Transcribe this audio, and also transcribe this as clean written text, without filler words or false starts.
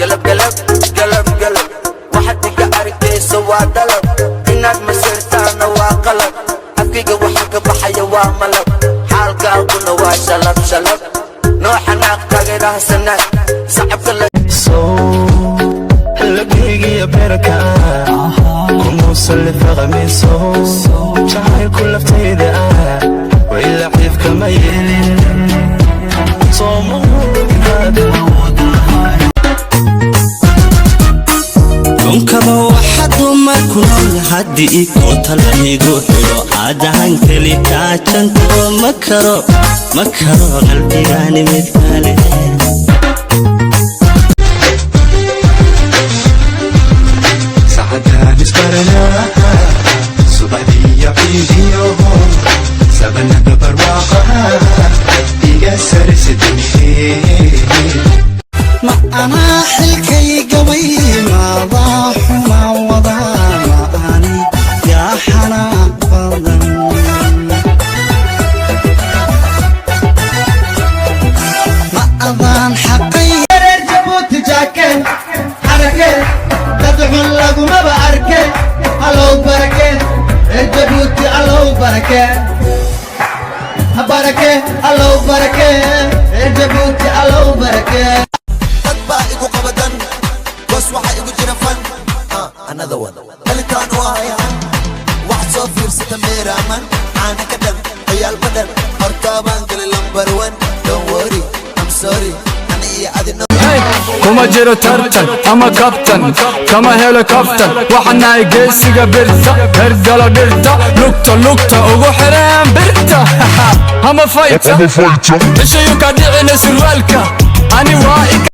Galab galab galab galab, waxaad iga arkayso waa dalab, inaad masirtaana waa qalab. Afkayga waxa ka baxaya waa malab, xaalkaaguna waa shalab shalab. Noo xanaaq taageeraha sanaad sacabka la Labeygiya beerka kumuusan faqamiso, jacaylku laftayda wayla xiifkama yeelin. Sooma inaad awoodahay? Dhunkaba waxa dumar ku nool haddii koota laygu xidho, aadahan keli kaajanto ma karo, ma karo qalbigaani mid kale. Sacadan isbaranaa subaxdiiyo ciidiyo sabanada barwaaqaha iga sarisidinhe. Ma anaa xilkaygabay? Maadaa xumaa wadaa? Ma ani yaa xanaaq badan? Ma adaan xaqay? Reer Jabuuti jaake xarake, dad xun lagumaba arke. Allow barake reer Jabuuti, allow barake, barake, allow barake reer Jabuuti, allow barake. Dad baa igu qabadan goos, waxaa igu jira fan. Another one helitaan u ahayan. Waxaad soo fiirsata meeraaman caana ka dhan ciyaal badhan hortaabaan galay number one. Don't worry, I'm sorry, ani iyo adino. Kuma jiro tartan ama kabtan, kama helo kaftan. Waxaan nahay geesiga birta, hergala dhirta, lugta lugta ugu xireen birta hama fayta ishayu ka dhicina surwaalka ani waa.